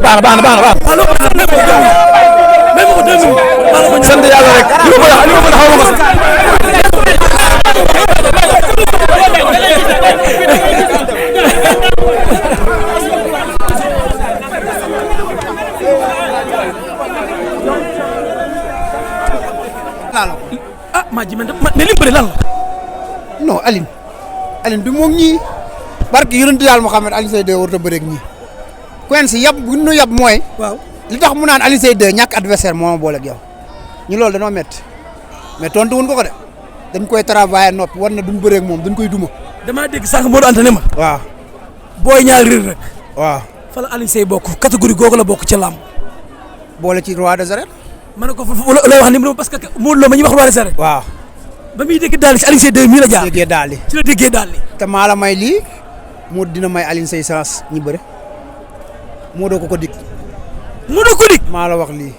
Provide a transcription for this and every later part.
baax na sant yàlla rek li ma mën a xaw ma ko maa ji mais li mu bëri lan la. non Aline du moom ñii barke yonent Yàlla Muhammad Alioune Seye 2 warut a bëreeg ñii Quench yab bu ñu yab mooy. waaw li tax mu naan Alioune Seye 2 ñàkk adversaire moo ma boole ak yow ñu loolu danoo métti mais tontu wuñ ko de dañ koy travailler noppi war na duñ bëreeg moom dañ koy duma. damaa dégg sànq Modou Anta ne ma. waaw. booy ñaar Reug Reug. waaw. fa la Alioune Seye bokk catégorie googu la bokk ca làmb. boole ci roi des arènes. ma ne ko lay wax ni parce que Modou Lo ma ñuy wax roi des arènes. waaw. ba muy dégg daal ci Alioune Seye 2 mii la jaar. déggee daal li ci la déggee daal li. te maa la may lii Modou dina may Alioune Seye chance ñu bëre Modou ko dig. Modou ko dig. maa la wax lii.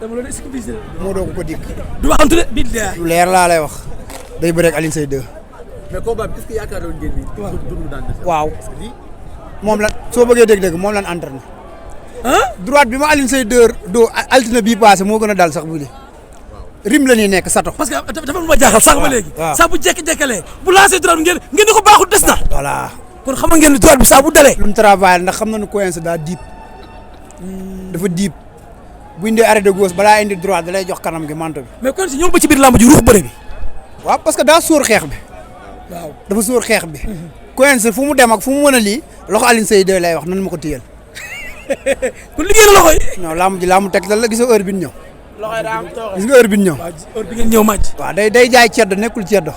dama doon excuse. Modou ko dig. du waxantu de bii lu leer laa lay wax day bëre ak Alioune Seye 2. mais combat bi est-ce que yaakaar ngeen ni. waaw moom la soo bëggee dégg-dégg moom lan entraîné. droite bi ma Alioune Seye 2 doo altine bii passé moo gën a dal sax bu li rim la ñuy nekk sato. parce que dafa ma jaaxal sax ba léegi. waaw saa bu jékki-jékkalee bu lancé droite ngeen ni ko baaxul des na. voilà kon xam ngeen ni droite bi saa bu dalee. lu mu travail ndax xam na ne Quench daa diib dafa diib bu indee arrêt de gauche balaa indi droite da lay jox kanam gi manto bi. mais kon si ñëw ba ci biir làmb ji ruux bëre bi. waaw parce que daa sóor xeex bi. waaw dafa sóor xeex bi. Quench fu mu dem ak fu mu mën a lii loxo Alioune Seye 2 lay wax nan ma ko téyel. kon liggéey na loxo yi. non làmb ji làmb teg la gisoo heure bi ñu ñëw. loxo yi daa am tooke. gis nga heure bi ñu ñëw. waaw heure bi ngeen ñëw màcc. waaw day jaay ceddo nekkul ceddo.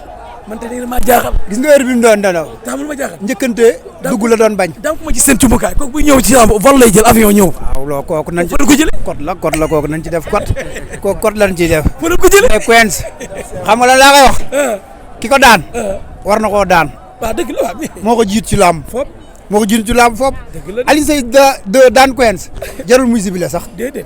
man tey maa jaaxal. gis nga heure bi mu doon dalaw. taamul ma jaaxal. njëkkante dugg la doon bañ. daa ko ma ci seen cumbukaay kooku buy ñëw ci lamb vol lay jël avion ñëw. waaw loolu kooku nañ ci fa la ko jëlee. code la kooku nañ ci def code kooku code lañ ciy def. fa la ko jëlee. mais Quench xam nga lan laa koy wax. ki ko daan. war na koo daan. waaw dëgg la waaw. moo ko jiit ci làmb. foofu moo ko jiit ci làmb foofu. dëgg la Alioune Seye 2 daan Quench jarul muy sibile sax. déedéet.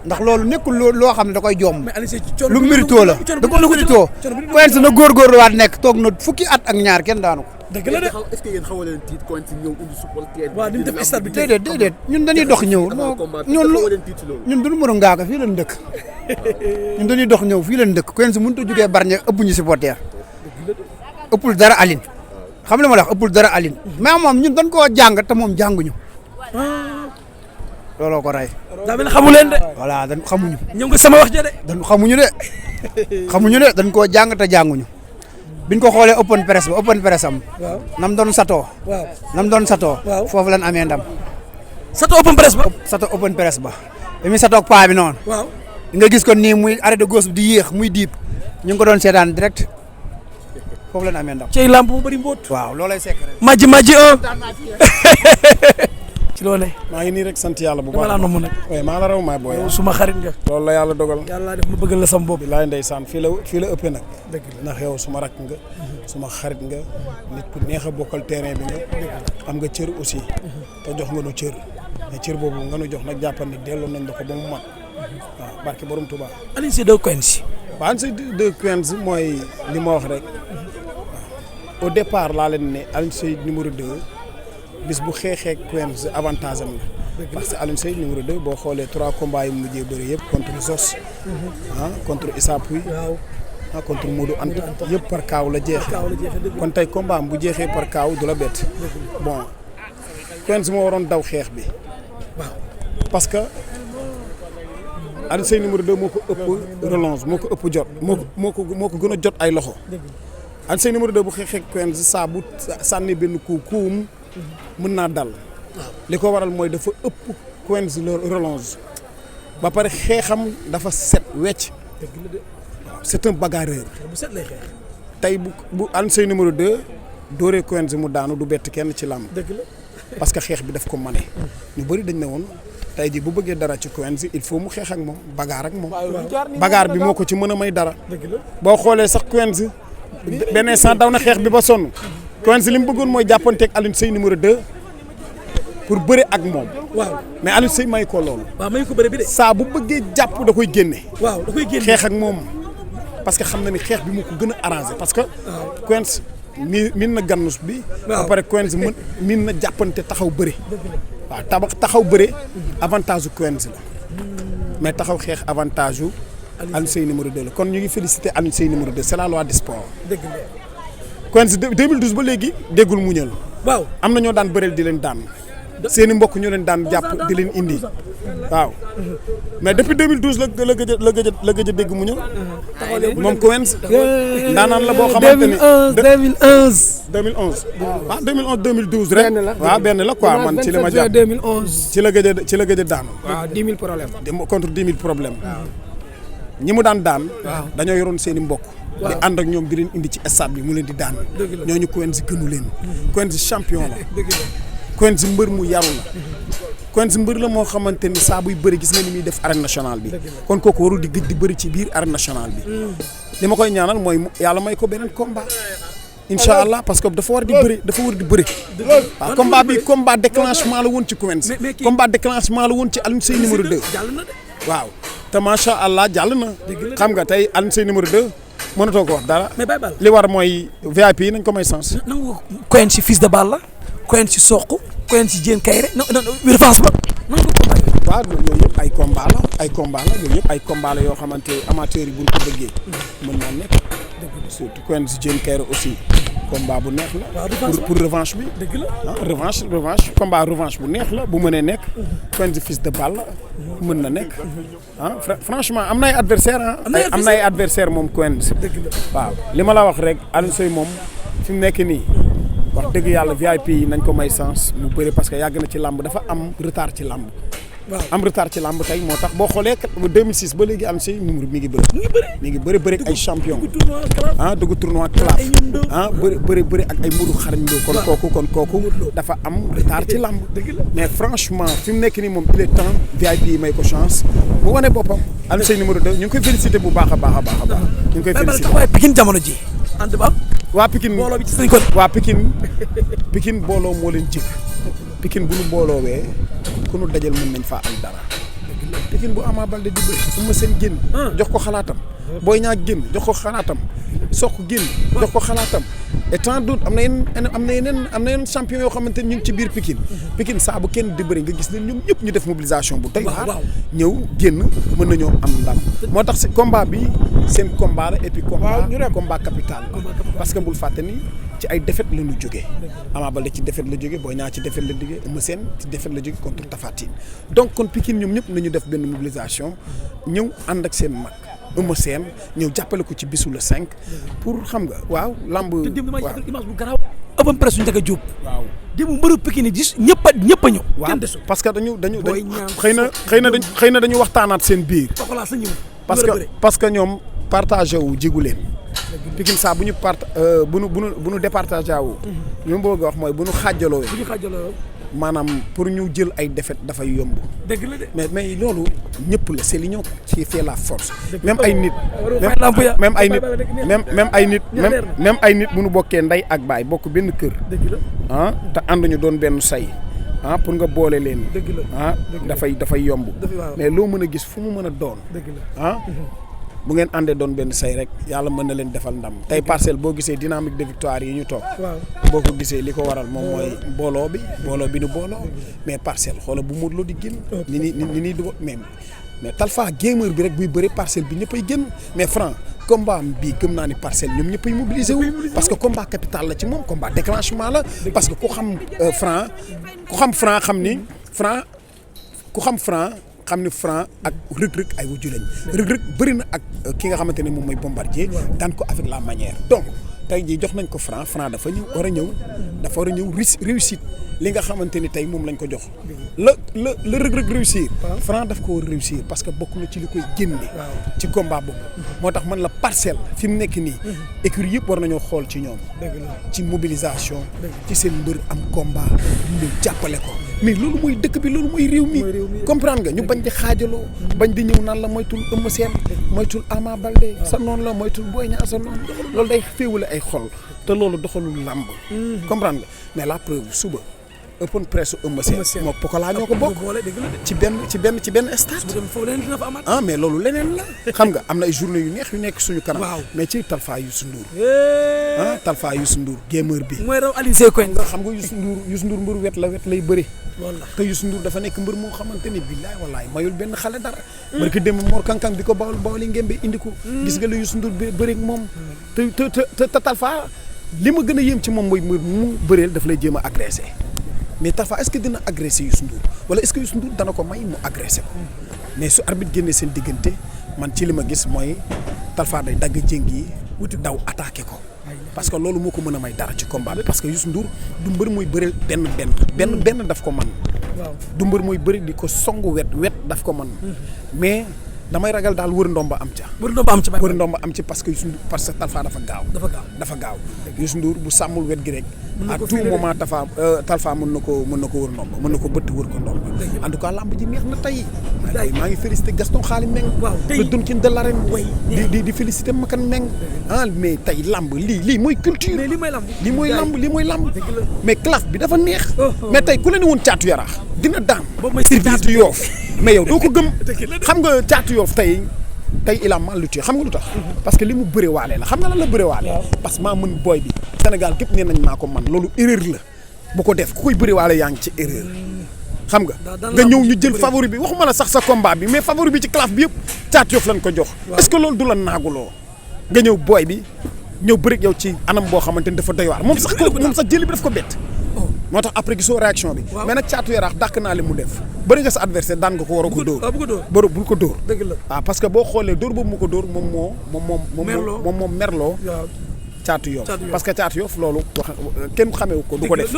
ndax loolu nekkul loo xam ne da koy jomm. mais Alioune Seye ci coono lu mérito la da ko mérito. Quench na góorgóorlu waat nekk toog na fukki at ak ñaar kenn daanu ko. dëgg la de est-ce que yéen xaw leen tiit Quench ñëw indi supporter. waaw ni mu def stade bi déedéet ñun dañuy dox ñëw. ñun duñu mën a ngaaka fii lañ dëkk. ñun dañuy dox ñëw fii lañ dëkk Quench mënut a jugee Bargny ëpp ñu supporter ëppul dara Aline xam nga ma la wax ëppul dara Aline mais moom ñun dañ koo jàng te moom jànguñu looloo ko rey. daa mel ne xamu leen de. voilà dañ xamuñu. ñëw nga sama wax ja de. dañ xamuñu de dañ koo jàng te jànguñu biñ ko xoolee open press am. waaw nam doon satoo. waaw nam doon satoo. waaw foofu lañ amee ndam. sato open press ba. sato open press ba. bi muy satoog paa bi noonu. waaw nga gis ko nii muy arrêt de gauche di yéex muy diib ñu ngi ko doon seetaan direct foofu lañ amee ndam. cey lamb bu bëri mbóot. waaw loolay secret. majji ci loolee. maa ngi nii rek sant yàlla bu baax. dama laa nomm nag. oui maa la raw maa booy. yow suma xarit nga. loolu la yàlla dogal. yàlla def ma bëggal la sam bopp. laay ndeysaan fii la ëppee nag. dëgg la ndax yow suma rakk nga. suma xarit nga. nit ku neex a bokkal terrain bi nga. am nga cër aussi. te jox nga nu cër. mais cër boobu nga nu jox nag jàppal ni delloo nañ la ko ba mu mat. waaw barke borom Touba. Alioune Seye 2 Quench. waaw Alioune Seye 2 Quench mooy li ma wax rek. au départ laa leen ne Alioune Seye numéro 2 bis bu xeexee Quench avantage am la. parce que Alioune Seye numéro 2 boo xoolee 3 combats yu mujjee bëri yëpp contre Zos. contre Issa Pouye. contre Modou Anta yëpp par kaaw la jeexee. kon tey combat am bu jeexee par kaaw du la bett. bon Quench moo waroon daw xeex bi. waaw parce que Alioune Seye numéro 2 moo ko ëpp relance moo ko ëpp jot moo ko gën a jot ay loxo. Alioune Seye numéro 2 bu xeexee Quench saa bu sànni benn kuum mën naa dal. li ko waral mooy dafa ëpp Quench relance ba pare xeexam dafa set wecc. c'est un bagarreur. bu set lay xeex. tey bu Alioune Seye numéro 2 dooree Quench mu daanu du bett kenn ci làmb. dëgg la parce que xeex bi daf ko mane. ñu bëri dañ ne woon tey jii bu bëggee dara ci Quench il faut mu xeex ak moom bagaar ak moom. bagaar bi moo ko ci mën a may dara. dëgg la boo xoolee sax Quench benn instant daw na xeex bi ba sonn Quench li mu bëggoon mooy jàppanteeg Alioune Seye numéro 2 pour bëre ak moom. waaw mais Alioune Seye may ko loolu. waaw may ko bëre bi de. saa bu bëggee jàpp da koy génne. waaw da koy génne xeex ak moom parce que xam na ni xeex bi moo ko gën a arrangé parce que. Quench miin na gannus bi. ba pare Quench miin na jàppante taxaw bëre. waaw taxaw bëre avantage u Quench la mais taxaw xeex avantage u Alioune Seye numéro 2 la kon ñu ngi félicité Alioune Seye numéro 2 c'est la loi du sport. dëgg la Quench 2012 ba léegi déggul muñal. waaw am na ñoo daan bëreel di leen daan. seeni mbokk ñoo leen daan jàpp di leen indi waaw mais depuis 2012 la gëj a dégg mu ñëw moom Quench ndaanaan la boo xamante ni 2011 waaw 2012 rek waaw benn la quoi man ci li ma jàpp 2011 ci la gëj a daanu waaw 10 000 problème contre 10 000 problème ñi mu daan dañoo yoroon seeni mbokk di ànd ak ñoom di leen indi ci stade bi mu leen di daan ñooñu Quench gënu leen Quench champion la Quench mbër mu yaru la Quench mbër la moo xamante ni saa buy bëri gis nga ni muy def arène nationale bi kon kooku warul di gëj di bëri ci biir arène nationale bi li ma koy ñaanal mooy yàlla may ko beneen combat incha allah parce que dafa war di bëri waaw combat bi combat déclenchement la woon ci Quench combat déclenchement la woon ci Alioune Seye numéro 2 waaw te macha allah jàll na xam nga tey Alioune Seye numéro 2 mënatoo ko wax dara li war mooy VIP yi nañ ko may sens Quench fils de Balla Quench Sokh Quench Diène Kaïré revanche ba waaw yooyu yëpp ay combat la yooyu yëpp ay combat la yoo xamante amateurs yi buñ ko bëggee mën naa nekk surtout Quench Diène Kaïré aussi combat bu neex la pour revanche bi revanche combat revanche bu neex la bu mënee nekk Quench fils de Balla mën na nekk franchement am na ay adversaire am na ay adversaire moom Quench waaw li ma la wax rek Alioune Seye moom fi mu nekk nii wax dëgg yàlla VIP yi nañ ko may sens mu bëri parce que yàgg na ci làmb dafa am retard ci làmb am retard ci làmb tey moo tax boo xoolee 2006 ba léegi Alioune Seye numéro mi ngi bëri ak ay champion dugg tournoi classe bëri ak ay mudu xarañ loo kon kooku dafa am retard ci làmb mais franchement fi mu nekk nii moom il est temps VIP yi may ko chance mu wane boppam Alioune Seye numéro 2 ñu ngi koy félicité bu baax a baax ñu ngi koy félicité waaye Pikine jamono ji waa Pikine booloo bi ci sëñ ko waa Pikine booloo moo leen jëkk Pikine bu nu booloowee ku nu dajal mën nañ faa am dara Pikine bu Ama Baldé di bëri Eumeu Sène génn jox ko xalaatam Boy Niang génn jox ko xalaatam Sokh génn jox ko xalaatam et tant d'autres am na yeneen champion yoo xamante ni ñu ngi ci biir Pikine saa bu kenn di bëri nga gis ne ñoom ñëpp ñu def mobilisation bu doy waar ñëw génn mën nañoo am ndam moo tax si combat bi seen combat la et puis combat capital parce que bul fàtte ni ci ay défaite la ñu jógee Ama Baldé ci défaite la jógee Boy Niang ci défaite la jógee Eumeu Sène ci défaite la jógee contre Tapha Tine donc kon Pikine ñoom ñëpp nañu def benn mobilisation ñëw ànd ak seen mag Eumeu Sène ñëw jàppale ko ci bisu le 5 pour xam nga waaw lamb waaw image bu garaaw ëppam presse su Ndiaga Diop waaw démb mbëru Pikine yi gis ñëpp a ñëw waaw parce que dañu xëy na dañu waxtaanaat seen biir parce que ñoom partagé wu jigu leen Pikine saa bu ñu départagé wu li ma bëgg a wax mooy bu ñu xaajaloo maanaam pour ñu jël ay défaite dafay yomb. dëgg la de mais loolu ñëpp la c'est l'union qui fait la force. même ay nit même ay nit bu ñu bokkee ndey ak baay bokk benn kër. te ànduñu doon benn say. pour nga boole leen. dafay yomb. mais loo mën a gis fu mu mën a doon. bu ngeen àndee doon benn say rek yàlla mën na leen defal ndam tey Parcelles boo gisee dynamique de victoire yi ñu toog. boo ko gisee li ko waral moom mooy booloo bi nu booloo mais Parcelles xoola bu Modou Lo di génn. ni du mais Talfa gamer bi rek buy bëri Parcelles bi ñëppay génn mais Franc combat bii gëm naa ni Parcelles ñoom ñëppay mobiliser wu. parce que combat capital la ci moom combat déclenchement la. parce que ku xam Franc xam ni Franc ak Reug ak wujju lañ Reug bëri na ak ki nga xamante ne moom mooy Bombardier daan ko avec la manière donc tey jii jox nañ ko Franc dafa war a ñëw réussite li nga xamante ni tey moom lañ ko jox la Reug réussir Franc daf ko war a réussir parce que bokk na ci li koy génne ci combat boobu moo tax man la Parcelles fi mu nekk nii écurie yëpp war nañoo xool ci ñoom ci mobilisation ci seen mbër am combat ñu jàppale ko mais loolu mooy dëkk bi loolu mooy réew mi comprendre nga ñu bañ di xaajaloo bañ di ñëw naan la moytul Eumeu Sène moytul Ama Baldé sa noonu la moytul Boy Niang sa noonu loolu day féewale ay xol te loolu doxalul làmb comprendre nga mais la preuve suba open press Eumeu Sène moo Pokola ñoo ko bokk ci benn stade mais loolu leneen la xam nga am na ay journée yu neex yu nekk suñu kanam mais ci Talfa Youssou Ndour Talfa Youssou Ndour gamer bi mooy raw Alioune Seye Quench nga xam nga Youssou Ndour mbër wet lay bëri te Youssou Ndour dafa nekk mbër moo xamante ne billaay wallaay mayul benn xale dara barki démb Mor Kankang bi ko bawal ngémbe indi ko gis nga la Youssou Ndour bëri ak moom te Talfa li ma gën a yéem ci moom mooy mu bëreel daf lay jéem a agressé mais Talfa est-ce que dina agressé Youssou Ndour wala est-ce que Youssou Ndour dana ko may mu agressé ko mais su arbitre génnee seen diggante man ci li ma gis mooy Talfa day dagg jéng yi wuti daw attaqué ko parce que loolu moo ko mën a may dara ci combat bi parce que Youssou Ndour du mbër muy bëreel benn daf ko man du mbër muy bëri di ko songu wet daf ko man mais damay ragal daal wër ndomba am ci parce que Talfa dafa gaaw Youssou Ndour bu sàmmul wet gi rek à tout moment Talfa mën na ko wër ndomba mën na ko bëtt wër ko ndomba en tout cas lamb ji neex na tey maa ngi félicité Gaston Xaali Meng le Donkin de l'arène di félicité Makan Meng mais tey lamb lii mooy culture lii mooy lamb mais claf bi dafa neex mais tey ku la ne woon Caatu Yaraax dina daan Caatu Yoof mais yow doo ko gëm xam nga Caatu Yoof tey il a mal lutté xam nga lu tax parce que li mu bëre waale la xam nga lan la bëre waale parce que maa mën booy bi Sénégal gépp nee nañ maa ko man loolu erreur la bu ko def ku koy bëre waale yaa ngi ci erreur xam nga ñëw ñu jël favori bi waxuma la sax sa combat bi mais favori bi ci claf bi yëpp Caatu Yoof lañ ko jox est-ce que loolu du la naaguloo nga ñëw booy bi ñëw bëre yow ci anam boo xamante ni dafa doy waar moom sax jëli bi daf ko bett moo tax après gisoo réaction bi mais nag Caatu Yaraax dàq naa li mu def bëri nga sa adversaire daan nga ko war a ko dóor bul ko dóor waaw parce que boo xoolee dóor boobu mu ko dóor moom merloo Caatu Yoof parce que Caatu Yoof loolu wax kenn xamewu ko du ko def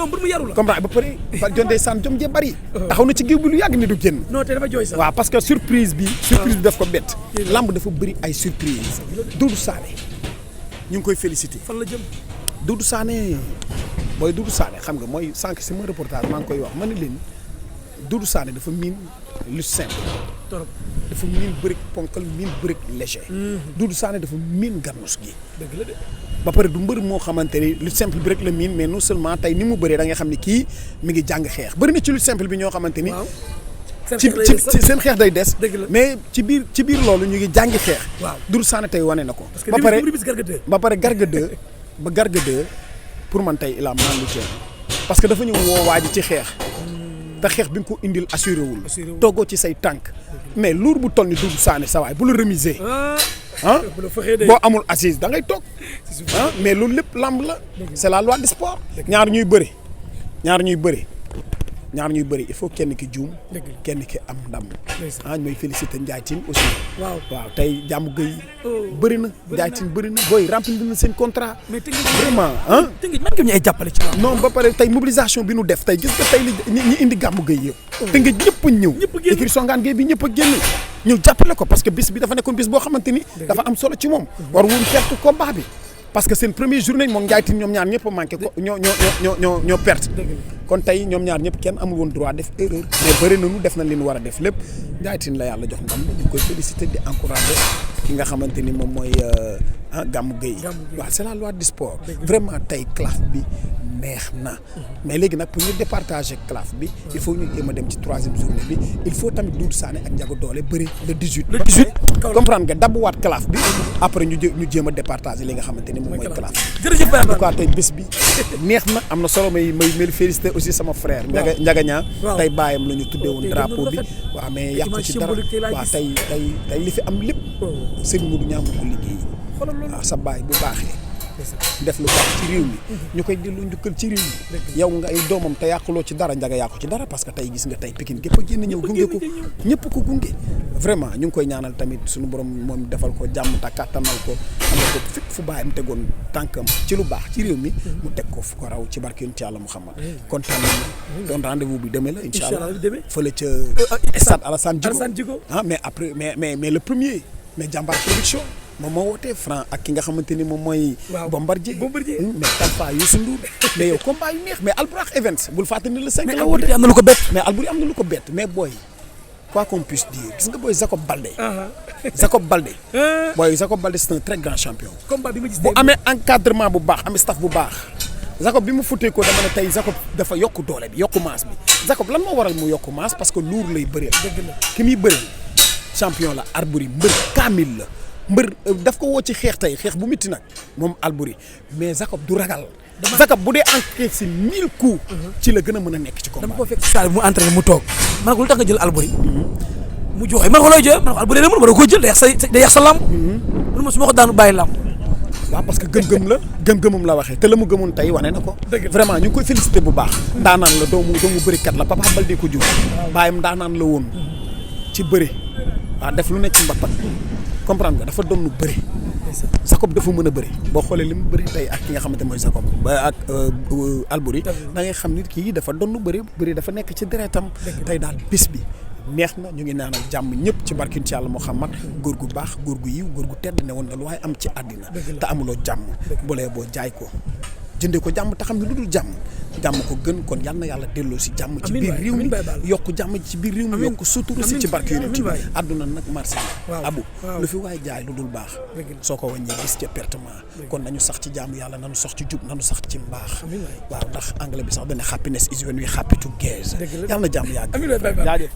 comprendre ba pare ba jonde san jom jee bëri taxaw na ci géew bi lu yàgg ni du génn waaw parce que surprise bi daf ko bett lamb dafa bëri ay surprise Doudou Sané ñu ngi koy félicité fan la jëm Doudou Sané xam nga mooy sànq si ma reportage maa ngi koy wax ma ne leen Doudou Sané dafa miin lu simple dafa miin bërik ponkal miin bërik léger Doudou Sané dafa miin garnos gi dëgg la de ba pare du mbër moo xamante ni lu simple bi rek la miin mais non seulement tey ni mu bëree da nga xam ne kii mi ngi jàng xeex bëri na ci lu simple bi ñoo xamante ni ci seen xeex day des mais ci biir loolu ñu ngi jàngi xeex Doudou Sané tey wane na ko ba pare Garga 2 pour man tey il a mal lutté parce que dafa ñëw woo waa ji ci xeex te xeex bi nga ko indil assuré wul toggoo ci say tànk mais luur bu toll ni Doudou Sané sa waay bu la remiser boo amul assise da ngay toog mais loolu lépp lamb la c'est la loi du sport ñaar ñuy bëri il faut kenn ki juum kenn ki am ndam mooy féliciter Ndiaye Tine aussi waaw tey jàmm gëy bëri na Ndiaye Tine bëri na booy remplir na seen contrat vraiment Tëngéej man nga ñu ay jàppale ci non ba pare tey mobilisation bi nu def tey gis nga tey ñi indi gàmmu gëy yëpp Tëngéej ñëpp a ñëw écurie Songane Gueye bi ñëpp a génn ñëw jàppale ko parce que bis bi dafa nekkoon bis boo xamante ni dafa am solo ci moom war wuñ perte combat bi parce que seen première journée moom Ndiaye Tine ñoom ñaar ñëpp a manqué ko ñoo perte kon tey ñoom ñaar ñëpp kenn amul woon droit def erreur mais bëri nañu def nañ li ñu war a def lépp Ndiaye Tine la yàlla jox ndam ñu ngi koy féliciter di encourager ki nga xamante ni moom mooy Gamou Gueye waaw c'est la loi du sport vraiment tey claf bi neex na mais léegi nag pour ñu départager claf bi il faut ñu jéem a dem ci troisième journée bi il faut tamit Doudou Sané ak Ndiago Dollé bëri le 18 comprendre nga dabbuwaat claf bi après ñu jéem a départager li nga xamante ni moom mooy claf jërëjëf en tout cas tey bés bi neex na am na solo may féliciter aussi sama frère Ndiaga Niang tey baayam la ñu tuddee woon drapeau bi waaw mais yàqu ci dara waaw tey li fi am lépp Serigne Modou Niang ko liggéey waaw sa baay bu baaxee def lu baax ci réew mi ñu koy dellu njukkal ci réew mi yow nga ay doomam te yàquloo ci dara Ndiaga yàqu ci dara parce que tey gis nga tey Pikine gépp a génn ñëw gunge ko ñëpp ko gunge vraiment ñu ngi koy ñaanal tamit suñu borom moom defal ko jàmm ta kàttanal ko amal ko fépp fu baayam tegoon tànkam ci lu baax ci réew mi mu teg ko fu ko raw ci barke yonent Yàlla Muhammad kontaan nañu doon rendez-vous bi demee la incha allah fële ca stade Alassane Djigo mais après mais le premier mais Jàmbaar production moom moo wootee Franc ak ki nga xamante ni moom mooy Bombardier mais Talfa Youssou Ndour mais yow combat yu neex mais Albourakh Events bul fàtte ni le 5 la woote am na lu ko bett mais Albourakh am na lu ko bett mais booy quoi qu'on puisse dire gis nga booy Jacob Baldé booy Jacob Baldé c'est un très grand champion combat bi ma gis bu amee encadrement bu baax amee staff bu baax Jacob bi mu futtee ko dama ne tey Jacob dafa yokk doole bi yokk masse bi Jacob lan moo waral mu yokk masse parce que luur lay bëreel. dëgg la ki muy bëreel champion la Albouri mbër kaamil la mbër daf ko woo ci xeex tey xeex bu métti nag moom Albouri mais Jacob du ragal. Jacob bu dee encaissé 1000 coups. ci la gën a mën a nekk ci combat. dama ko fekk salle bi mu entraîné mu toog man ko lu tax nga jël Albouri. mu jooy man ko looy jooy man ko Albouri la mën ma da koo jël day yàq sa lamb. man ma su ma ko daanu bàyyi lamb. waaw parce que gëm-gëm la gëm-gëmam la waxee te la mu gëmoon tey wane na ko. vraiment ñu ngi koy félicité bu baax. ndaanaan la doomu bërikat la Papa Baldé ko jur. baayam ndaanaan la woon ci bëri waaw def lu nekk ci mbappat comprendre nga dafa doon lu bëri. Jacob dafa mën a bëri boo xoolee li mu bëri tey ak ki nga xamante mooy Jacob ba ak Albouri da ngay xam nit kii dafa doon lu bëri dafa nekk ci deretam tey daal bis bi neex na ñu ngi naanal jàmm ñëpp ci barkin ci Yàlla Muhammad góor gu baax góor gu yiw góor gu tedd ne woon na lu waaye am ci àddina te amuloo jàmm bolee boo jaay ko jëndee ko jàmm te xam ne lu dul jàmm ko gën kon yal na yàlla delloo si jàmm ci biir réew mi yokk jàmm ci biir réew mi yokk sutura si ci barke yonent bi àdduna nag marché abu lu fi waaye jaay lu dul baax soo ko wàññee gis ci pertement kon nañu sax ci jàmm yàlla nañu sax ci jub nañu sax ci mbaax waaw ndax anglais bi sax dana happiness is when we happy together yàlla na jàmm yàgg